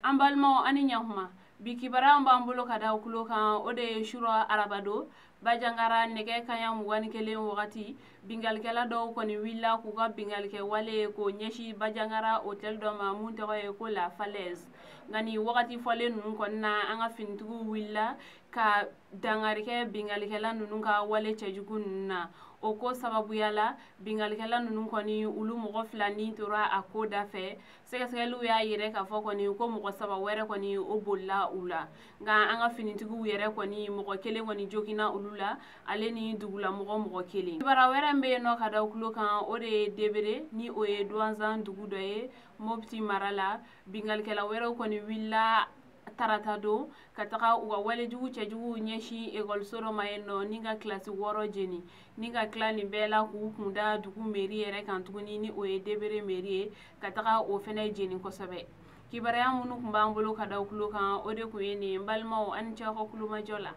An balimaw, ani ɲakuma. Bi kibaruya b'an bolo ka da kulo kan, o de ye surɔ arabado Bajangara nɛgɛ kaɲa 21 wagati, bingalikɛla dɔw kɔni wulila k'u ka bingalikɛ wale k'o ɲɛsin Bajangara hôtel dɔ ma mun tɔgɔ ye ko La Falaise. Nka nin wagati fɔlen ninnu kɔni na, an ka finitigiw wulila ka dangarikɛ bingalikɛla ninnu ka wale cɛjugu ninnu na. O ko sababuya la, bingalikɛla ninnu kɔni, olu mɔgɔ 2 ni tora a ko da fɛ. Sɛgɛsɛgɛliw y'a yɛrɛ k'a fɔ kɔni ko mɔgɔ 3 wɛrɛ kɔni o bolila u la. Nka an ka finitigiw yɛrɛ kɔni, mɔgɔ 1 kɔni joginna olu la, ale ni dugulamɔgɔ mɔgɔ 1. Kibaruya wɛrɛ min bɛ yen nɔ ka da kulo kan, o de ye Debere, ni o ye Duwanzan dugu dɔ ye Mopti mara la. Bingalikɛla wɛrɛw kɔni wulila tarata don ka taga u ka walejugu cɛjuguw ɲɛsin ekɔliso dɔ ma yen nɔ, ni ka kilasi 6 jeni, ni ka tila nin bɛɛ la k'u kun da dugu mairie yɛrɛ kan tuguni, ni o ye Debere mairie ye, ka taga o fɛnɛ jeni kosɛbɛ. Kibaruya minnu tun b'an bolo ka da kulo kan, o de tun ye nin. Balimaw, ani cɛw ka kulomajɔ la.